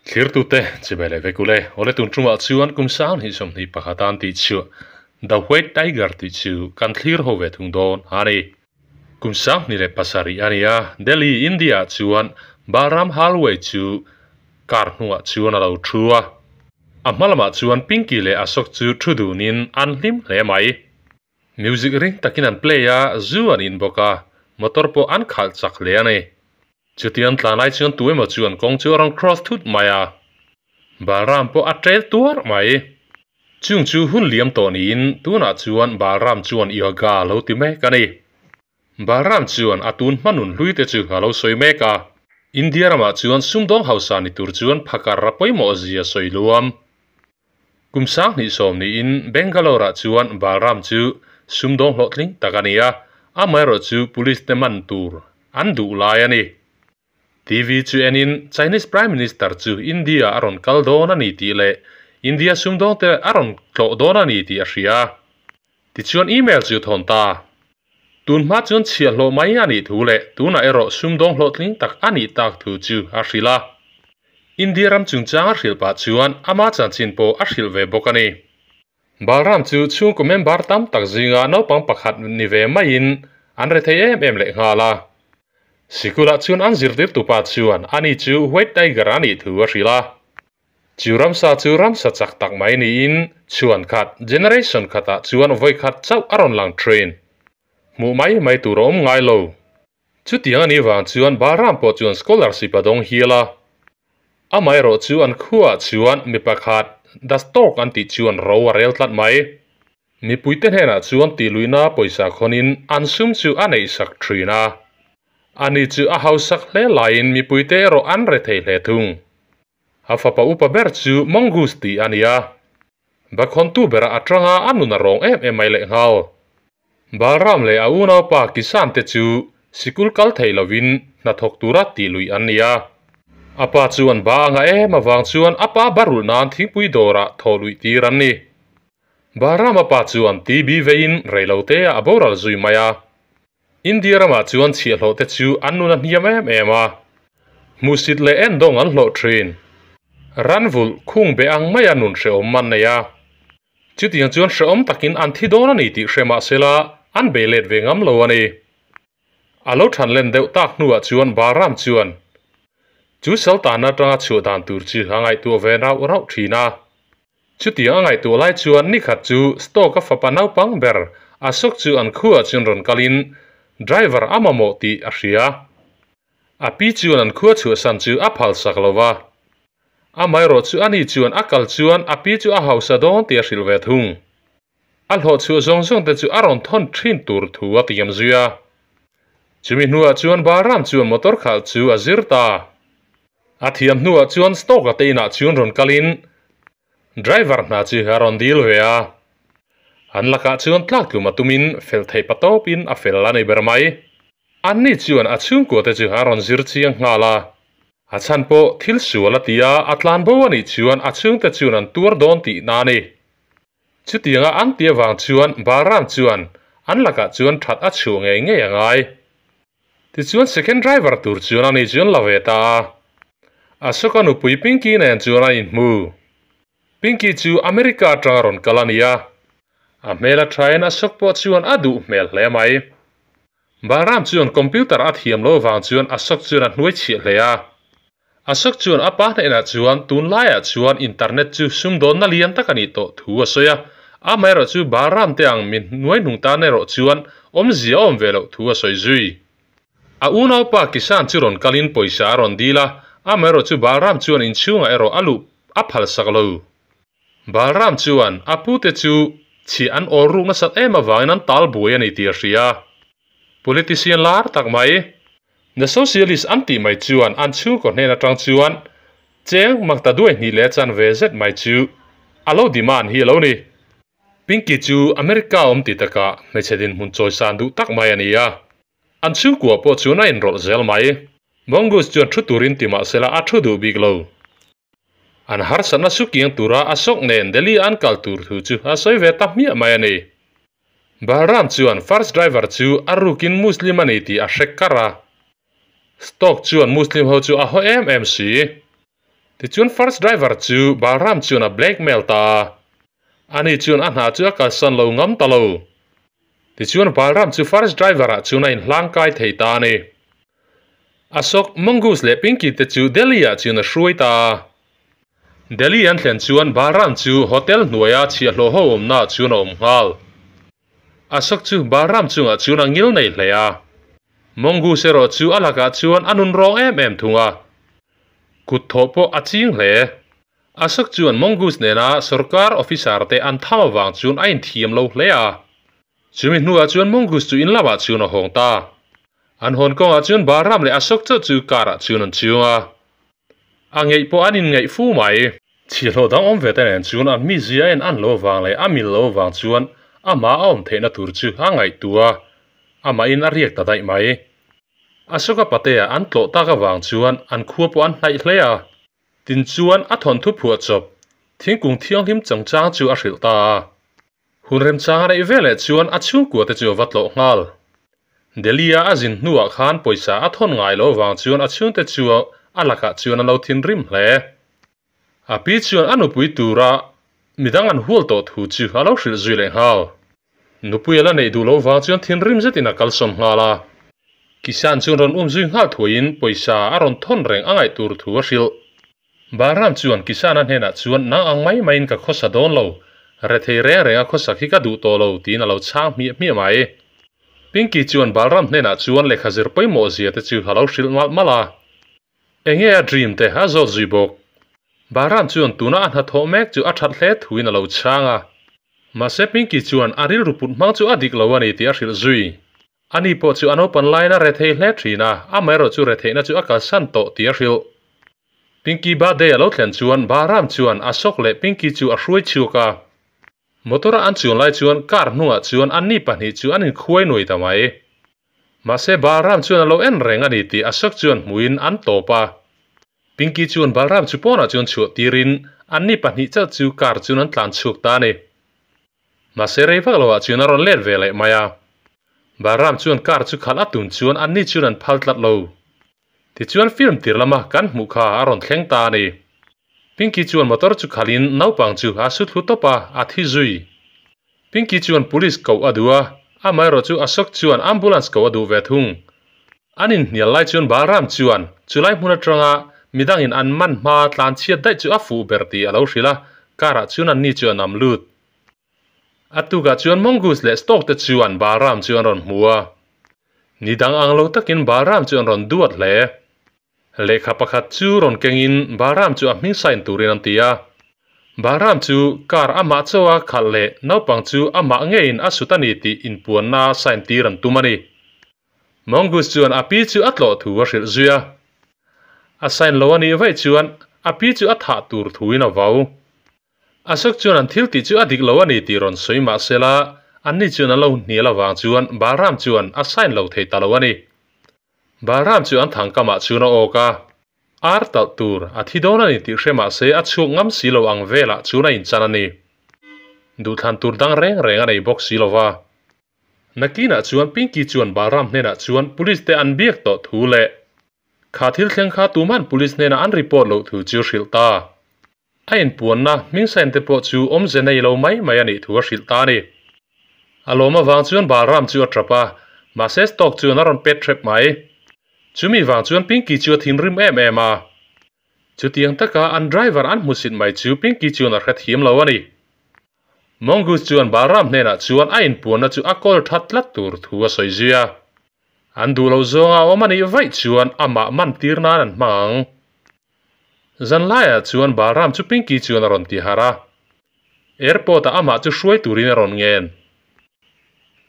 Thlirtute chibai leh vek ule, awle tun tumah chuan kum sang hnih sawmhnih pakhat an tih chu The White Tiger tih chu kan thlir ho ve thung dawn a ni. Kum sang hnih leh pasarih a ni a, Delhi, India ah chuan Balram Halway chu car hnungah chuan a lo thu a. A hma lamah chuan Pinky leh Ashok chu thu dunin an hlim hle mai. Music ring takin an play a, zu an in bawk a, motor pawh an khalh chak hle a ni. Chutiang tlan lai chuan tu emaw chuan kawng chu a rawn cross thut mai a, Balram pawh a tel tuar mai. Chung chu hun liam tawh niin tunah chuan Balram chuan yoga a lo ti mek a ni. Balram chuan a tun hma nun hlui te chu a lo sawi mek a, India ramah chuan sumdawng hausa ni tur chuan phakar a pawimawh zia sawi luam. Kum sanghnih sawm niin Bangalore-ah chuan Balram chu sumdawng hlawhtling tak a ni a, amaherawhchu police te man tur an duh lai a ni. TV chu enin Chinese Prime Minister chu India a rawn kal dawn a ni tih leh India sumdawng te a rawn tlawh dawn a ni tih a hria. Tichuan email chu thawn ta. Tun hma chuan chhiahhlawh mai a nih thu leh tunah erawh sumdawng hlawhtling tak a nih tak thu chu a hrilh a. India ram chungchang a hrilh pah chuan ama chanchin pawh a hrilh ve bawk a ni. Balram chu chhungkaw member tam tak zinga naupang pakhat ni ve maiin an rethei em em leh nghal a. Sikulah chuan an zirtirtupa chuan ani chu White Tiger a nih thu a hrilh a. Chu ramsa chu ramsa chak tak mai niin chhuan khat, generation khatah chuan vawi khat chauh a rawn lang thin. Hmuh mai mai tur a awm ngai lo. Chutiang a nih vang chuan Balram pawh chuan scholarship a dawng hial a. Amaherawh chu an khuaah chuan mi pakhat The Stork an tih chuan ro a rel tlat mai. Mipuite hnenah chuan tihluihna pawisa khawnin an sum chu a neihsak thin a. Ani chu a hausak hle laiin mipuite erawh an re thei hle thung. A fapa upa ber chu Mongoose tih a ni a. Bakhawntu berah a tanga a nun a rawng em em mai lehnghal. Balram leh a unaupa Kisan te chu sikul kal thei lovin hnathawk tura tih luih an ni a. A pa chuan ba a ngah em avang chuan a pa barulh nan thingpui dawrah thawh luih tir an ni. Balrama pa chuan TB veiin reilote ah a boral zui mai a. India ramah chuan chhiahhlawh te chu an nun a hniam em em a. Hmuhsit leh endawng an hlawh thin. Ranvulh khung be ang maia nun hrehawm man nei a. Chutiang chuan hrehawm takin an thi dawn a ni tih hre mah sela an bei let ve ngam lo a ni. A lo than len deuh tak hnuah chuan Balram chuan chu saltana atanga chhuah dan tur chu a ngaihtuah ve rauh rauh thin a. Chutiang a ngaihtuah lai chuan nikhat chu Stoke-a fapa naupang ber Ashok chu an khuaah chuan rawn kalin driver a mamawh tih a hria. A pi chuan an khua chhuahsan chu a phalsak lo va. Amaherawh chu ani chuan a kal chuan a pi chu a hausa dawn tih a hrilh ve thung. A hlawhchhuah zawng zawng te chu a rawn thawn thin tur thu a tiam zui a. Chumi hnuah chuan Balram chuan motor khalh chu a zir ta. A thiam hnuah chuan Stoke-a te inah chuan rawn kalin driver hna chu a rawn dil ve a. An lakah chuan tlak tlum a tumin fel theih pa tawpin a fel a nei ber mai. Anni chuan a chhungkua te chu a rawn zir chiang nghal a. A chhan pawh thil sual a ti a, a tlan bo a nih chuan a chhungte chuan an tuar dawn tihna a ni. Chutianga an tih avang chuan Balram chuan an lakah chuan that a chhuah ngei ngei a ngai. Tichuan second driver tur chuan ani chuan la ve ta a. Ashoka nupui Pinky nen chuan a inhmu. Pinky chu America atanga rawn kal a ni a. A hmel a thain Ashok pawh chuan a duh hmel hle mai. Balram chuan computer a thiam lo avang chuan Ashok chuan a hnuai chhiah hle a. Ashok chuan a pa hnenah chuan tunlaiah chuan internet chu sumdawnna lian tak a nih tawh thu a sawi a, amaherawh chu Balram te ang mi hnuai hnung tan erawh chuan awmzia a awm ve loh thu a sawi zui. A unaupa Kisan chu rawn kalin pawisa a rawn dil a, amaherawh chu Balram chuan inchhungah erawh a luh a phalsak lo. Balram chuan a pute chu chhiah an awl ruk nasat em avangin an tal buai a ni tih a hria. Politician lar tak mai, The Socialist an tih mai chuan an chhungkaw hnen atang chuan cheng makta duai hnih leh chan ve zet mai chu a lo demand hi a lo ni. Pinky chu America awm ti takah hmeichhe dinhmun chawisan duh tak mai a ni a, an chhungkua pawh chuan a inrawlh zel mai. Mongoose chuan thu turin ti mah sela a thu duh bik lo. An harsatna su kiang tura a sawk nen Delhi an kal tur thu chu a sawi ve ta hmiah mai a ni. Balram chuan first driver chu a rukin Muslim a ni tih a hre kar a. Stock chuan Muslim ho chu a haw em em si. Tichuan first driver chu Balram chuan a blackmail ta a, ani chuan a hna chu a kalsan lo ngam ta lo. Tichuan Balram chu first driver ah chuan a inhlangkai thei ta a ni. Ashok, Mongoose leh Pinky te chu Delhi ah chuan a hruai ta a. Delhi an thlen chuan Balram chu hotel hnuaia chhiahhlawh ho awmna ah chuan a awm nghal. Ashok chu Balram chungah chuan a ngil nei hle a. Mongoose erawh chu a lakah chuan a nun rawng em em thung a. Kut thawh pawh a ching hle. Ashok chuan Mongoose nena sorkar officer te an tham avang chuan a inthiam lo hle a. Chumi hnuah chuan Mongoose chu in lamah chuan a hawng ta. An hawn kawngah chuan Balram leh Ashok chauh chu car ah chuan an chuang a. A ngeih pawh an inngeih fu mai. Chhiahhlawh dang awm ve te nen chuan an mizia en an lo vang leh a mil lo vang chuan amah a awm theihna tur chu a ngaihtuah a, amahin a riak ta daih mai. Ashoka Patea an tlawh tak avang chuan an khua pawh an hnaih hle a. Tin chuan a thawnthu phuah chawp thingkung thianghlim changchang chu a hrilh ta a. Hun remchang a neih veleh chuan a chhungkua te chu a va tlawh nghal. Delhi-a a zin hnuah khan pawisa a thawn ngai lo vang chuan a chhungte chu a lakah chuan an lo thinrim hle. A pi chuan a nupui tura midang an hual tawh thu chu a lo hrilh zui leh nghal. Nupui a la neih duh lo vang chuan thinrim zetin a kalsawn nghal a. Kisan chuan rawn um zui nghal thuaiin pawisa a rawn thawn reng a ngaih tur thu a hrilh. Balram chuan Kisana hnenah chuan nang ang mai maiin ka khawsa dawn lo, rethei reng renga khawsak hi ka duh tawh lo tiin a lo chhang hmiah hmiah mai. Pinky chuan Balram hnenah chuan lehkha zir pawimawh zia te chu a lo hrilh malh malh a. Enge a dream te a zawt zui bawk. Balram chuan tuna a hnathawh mek chu a that hle thuin a lo chhang a. Mahse Pinky chuan a rilru put hmang chu a dik lo a ni tih a hrilh zui. Ani pawh chu a naupan laiin a rethei hle thin a, amaherawhchu retheihna chu a kalsan tawh tih a hrilh. Pinky birthday a lo thlen chuan Bahram chuan Ashok leh Pinky chu a hruai chhuak a. Motor a an chuan lai chuan car hnungah chuan anni pahnih chu an inkhuai nuai ta mai. Mahse Bahram chuan a lo en reng a ni tih Ashok chuan hmuhin an tawp a. Pinky chuan Balram chu pawnah chuan chhuah tirin anni pahnih chauh chu car chuan an tlan chhuak ta a ni. Mahse rei vak loah chuan a rawn let ve leh mai a. Balram chuan car chu khalh a tun chuan anni chuan an phal tlat lo. Tichuan film tir lama kan hmuh kha a rawn thleng ta a ni. Pinky chuan motor chu khalhin naupang chu a su thlu tawp a, a thi zui. Pinky chuan police koh a duh a, amaherawh chu Ashok chuan ambulance koh a duh ve thung. An inhnial lai chuan Balram chuan chulai hmun atanga midangin an man hma tlan chhiat daih chu a fuh ber tih a lo hrilh a, car ah chuan anni chu an am lut. A tukah chuan Mongoose leh Stork te chuan Balram chu an rawn hmu a. Ni dang ang lo takin Balram chu an rawn duat hle. Lehkha pakhat chu rawn kengin Balram chu a hming sign turin an ti a. Balram chu car amah chaw a khalh leh naupang chu amah ngeiin a sut a ni tih inpuanna sign tir an tum a ni. Mongoose chuan a pi chu a tlawh thu a hrilh zui a. A sign lo a nih vaih chuan a pi chu a thah tur thuin a vau. Ashok chuan an thil tih chu a dik lo a ni tih rawn sawi mah se la, anni chuan an lo hnial avang chuan Balram chuan a sign lo thei ta lo a ni. Balram chu an thang kamah chuan a awk a, ar talh tur a thi dawn a ni tih hre mah se a chhuak ngam si lo ang velah chuan a inchan a ni. Duhthlan tur dang reng reng a nei bawk si lo va. Nakinah chuan Pinky chuan Balram hnenah chuan police te an biak tawh thu leh kha thil thleng kha tuman police hnenah an report loh thu chu hrilh ta. A inpuanna hming sign te pawh chu awmze nei lo mai mai a nih thu a hrilh ta a ni. A lawm avang chuan Balram chu a tap a, mahse Stork chuan a rawn pet hrep mai. Chumi vang chuan Pinky chu a thinrim em em a. Chutiang taka an driver an hmusit mai chu Pinky chuan a hrethiam lo a ni. Mongoose chuan Balram hnenah chuan a inpuanna chu a kawl that tlat tur thu a sawi zui a. An duh loh zawnga awm a nih vaih chuan amah man tir nan an hmang ang. Zan laiah chuan Balram chu Pinky chuan a rawn ti harh a. Airport ah amah chu hruai turin a rawn ngen.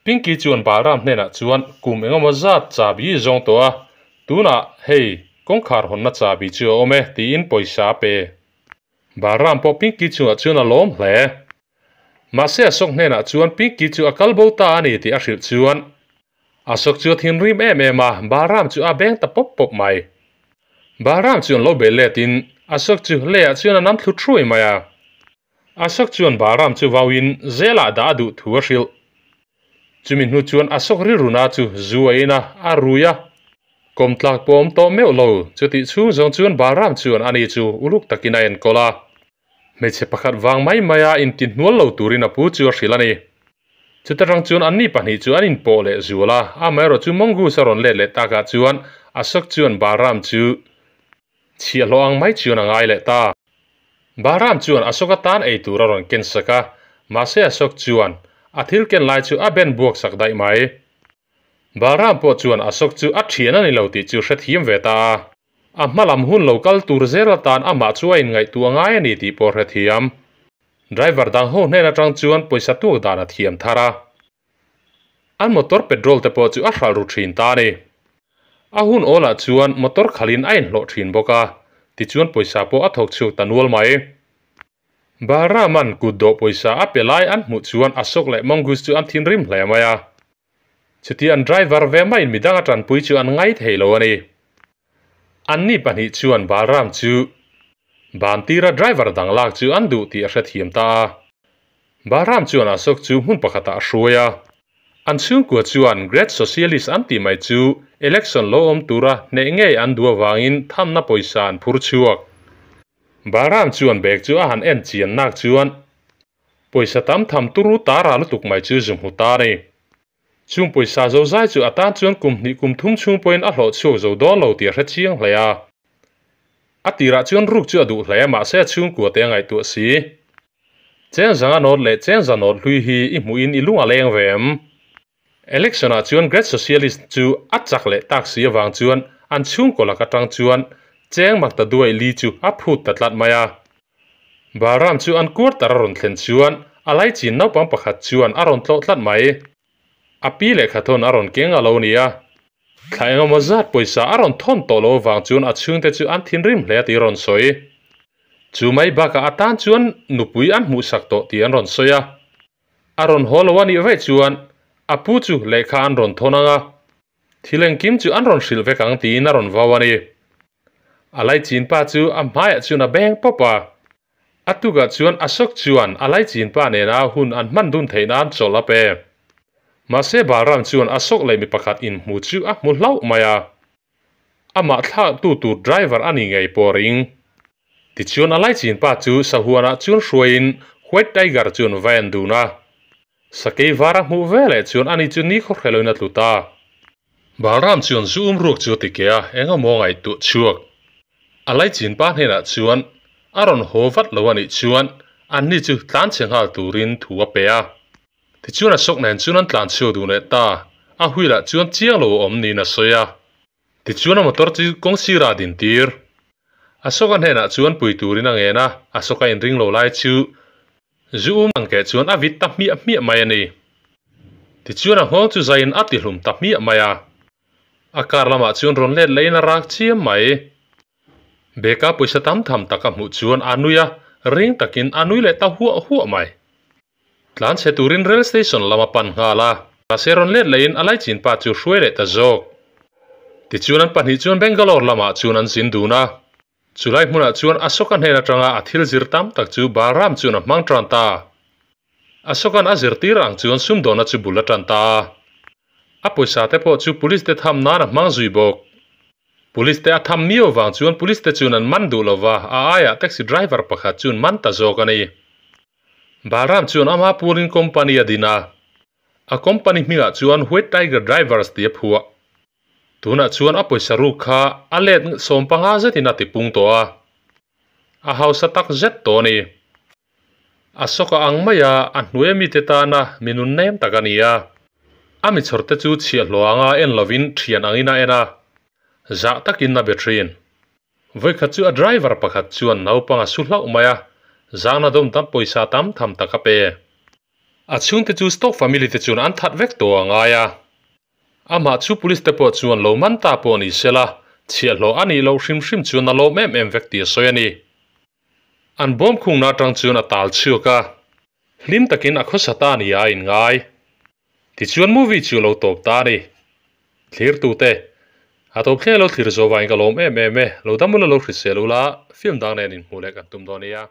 Pinky chuan Balram hnenah chuan kum engemaw zat chabi i zawng tawh a, tunah hei kawngkhar hawnna chabi chu a awm e tiin pawisa a pe. Balram pawh Pinky chungah chuan a lawm hle. Mahse Ashok hnenah chuan Pinky chu a kal bo ta a ni tih a hrilh chuan Ashok chu a thinrim em em a, Balram chu a beng ta pawp pawp mai. Balram chuan lo bei letin Ashok chu leiah chuan a nam thlu thuai mai a. Ashok chuan Balram chu vauin zelah dah a duh thu a hrilh. Chumi hnu chuan Ashok rilruna chu zu a in a, a rui a. Kawm tlak pawh awm tawh meuh lo, chutih chhung zawng chuan Balram chuan ani chu uluk takin a enkawl a. Hmeichhe pakhat vang mai maia intihnual lo turin a pu chu a hrilh a ni. Chuta rang chuan anni pahnih chu an inpawh leh zual a, amaherawhchu Mongoose a rawn let leh takah chuan Ashok chuan Balram chu chhiahhlawh ang mai chuan a ngai leh ta. Balram chuan Ashok atan ei tur a rawn ken sak a, mahse Ashok chuan a thil ken lai chu a ben buak sak daih mai. Balram pawh chuan Ashok chu a thian a ni lo tih chu hrethiam ve ta a. A hma lam hun lo kal tur zel atan amah chu a inngaihtuah ngai a ni tih pawh hrethiam. Driver dang ho hnen atang chuan pawisa tuak dan a thiam thar a. An motor petrol te pawh chu a hralh ru thin ta a ni. A hun awlah chuan motor khalhin a inhlawh thin bawk a, tichuan pawisa pawh a thawk chhuak ta nual mai. Balraman kut dawh pawisa a pe lai an hmuh chuan Ashok leh Mongoose chu an thinrim hle mai a. Chuti an driver ve maiin midang a tanpui chu an ngai thei lo a ni. Anni pahnih chuan Balram chu ban tira driver dang lak chu an duh tih a hrethiam ta a. Balram chuan Ashok chu hmun pakhatah a hruai a. An chhungkua chuan Great Socialist an tih mai chu election lo awm tura hneh ngei an duh avangin thamna pawisa an phur chhuak. Balram chuan bag chu a han en chian nak chuan pawisa tam tham turu tara lutuk mai chu zu hmu ta a ni. Chung pawisa zo zai chu a tan chuan kum hnih kum thum chhung pawhin a hlawh chhuak zo dawn lo tih a hre chiang hle a. A tirah chuan ruk chu a duh hle a mahse a chhungkua te a ngaihtuah si. Cheng zanga nawt leh cheng za nawt hlui hi i hmuhin i lung a leng ve em? Election ah chuan Great Socialist chu a chak leh tak si avang chuan an chhungkaw lak atang chuan cheng mak ta duai li chu a phut ta tlat mai a. Balram chu an quarter a rawn thlen chuan a laichin naupang pakhat chuan a rawn tlawh tlat mai. A pi lehkha thawn a rawn keng a lo ni a. Thla engemaw zat pawisa a rawn thawn tawh lo avang chuan a chhungte chu an thinrim hle tih a rawn sawi. Chu mai bakah a tan chuan nupui an hmuhsak tawh tih an rawn sawi a. A rawn haw lo a nih vaih chuan a pu chu lehkha an rawn thawn ang a, thil engkim chu an rawn hrilh vek ang tiin a rawn vau a ni. A laichin pa chu a hmaiah chuan a beng pawp a. A tukah chuan Ashok chuan a laichin pa nena hun an hman dun theih nan chawlh a pe. Mahse Balram chuan Ashok leh mi pakhat inhmu chu a hmu hlauh mai a. Amah thlaktu tur driver a ni ngei pawh ring. Tichuan a laichin pa chu sahuanah chuan hruaiin White Tiger chuan va en dun a. Sakei var a hmuh veleh chuan ani chu ni khaw hreloin a tlu ta. Balram chuan zu um ruak chu a ti ke a, eng emaw ngaihtuah chhuak. A laichin pa hnenah chuan a rawn haw vat lo a nih chuan anni chu tlanchhe nghal turin thu a pe a. Tichuan a sawk nen chuan an tlan chhuak duh leh ta, a wheel ah chuan chiang lo a awm niin a sawi a. Tichuan a motor chu kawng sirah a din tir. A sawk a hnenah chuan pui turin a ngen a, a sawk a inring lo lai chu zu um ang keh chuan a vit ta hmiah hmiah mai a ni. Tichuan a nghawng chu zaiin a tihlum ta hmiah mai a. A car lamah chuan rawn let lehin a rak chiam mai. Beka pawisa tam tham tak a hmuh chuan a nui a, ring takin a nui leh ta huah huah mai. Tlan chhe turin rail station lam a pan nghal a, mahse rawn let lehin a laichin pa chu hruai leh ta zawk. Tichuan an pahnih chuan Bangalore lamah chuan an zin dun a. Chulai hmunah chuan Ashoka hnen atanga a thil zir tam tak chu Balram chuan a hmang tan ta. Ashoka'n a zirtir ang chuan sumdawna chu bul a tan ta a. A pawisa te pawh chu police te tham nan a hmang zui bawk. Police te a tham miau vang chuan police te chuan an man duh lova, a aiah taxi driver pakhat chuan man ta zawk a ni. Balram chuan ama pualin company a din a, a company hmingah chuan White Tiger Drivers tih a phuah. Tunah chuan a pawisa ruk kha a let 15 zetin a tipung tawh a, a hausa tak zet tawh a ni. A sawka ang mai a, a hnuai mite tana mi nun nem tak a ni a. A mi chhawrte chu chhiahhlawh anga en lovin thian angin a en a, zah takin a be thin. Vawikhat chu a driver pakhat chuan naupang a su hlauh mai a, zangna dawm tam pawisa tam tham tak a pe. A chhungte chu Stock family te chuan an that vek tawh a ngai a. Amah chu police te pawh chuan lo man ta pawh ni sela, chhiahhlawh a nih loh hrim hrim chuan a lawm em em vek tih a sawi a ni. An bawm khungna atang chuan a tal chhuak a, hlim takin a khawsa ta nia a inngai. Tichuan movie chu lo tawp ta a ni. Thlirtute, a tawp thleng lo thlir zawh vangin ka lawm em em e. Lo dam ula lo hrisel ula, film dang nen inhmuh leh kan tum dawn nia.